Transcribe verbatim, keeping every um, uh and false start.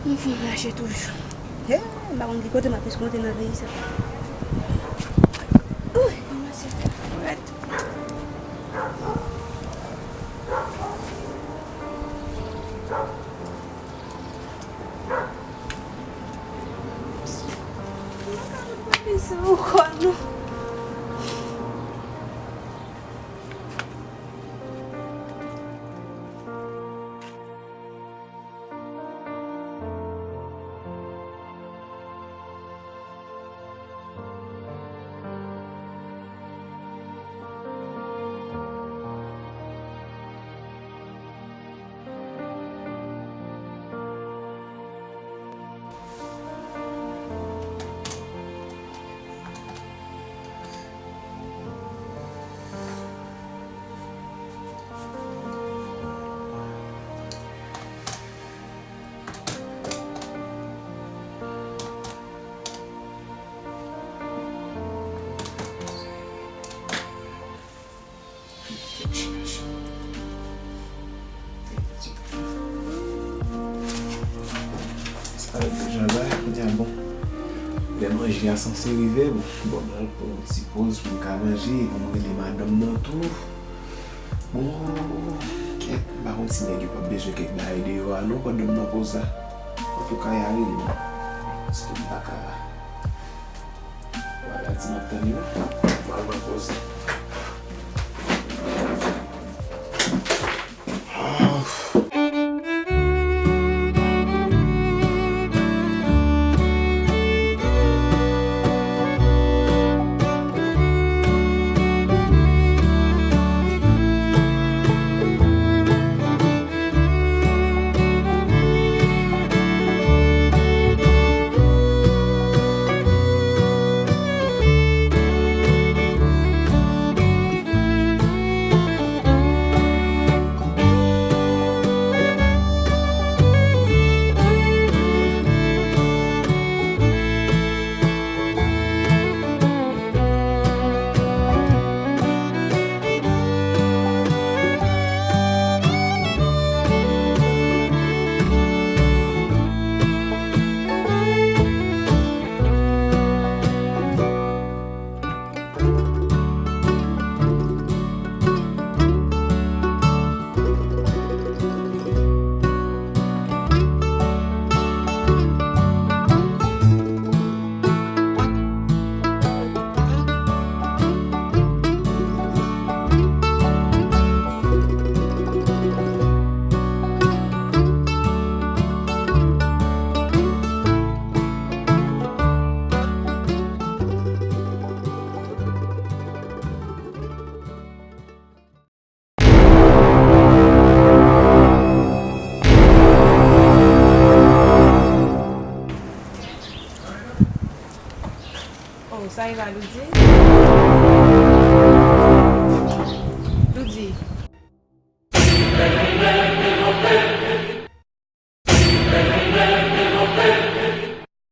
M fin mache toujou. He, m pa konn ki kote m ap eskonte nan peyi sa. Uy, kòmanse fè frèt. M pa ka met pwèt sa ankò non. Sa yo deja la, kounye a bon. Lè manje a sanse rive, bon, bon, mwen al pran yon ti poz pou m ka manje, pou m rele madanm nan tou. Bon, kèt, m pa konn si nèg yo p ap bezwen kèk bagay deyò a non, pandan m nan poz la. Antouka, y a rele m. Paske m pa ka. Wala, di m ap tann yo. M al pran poz. Ah. Bay Valoudi.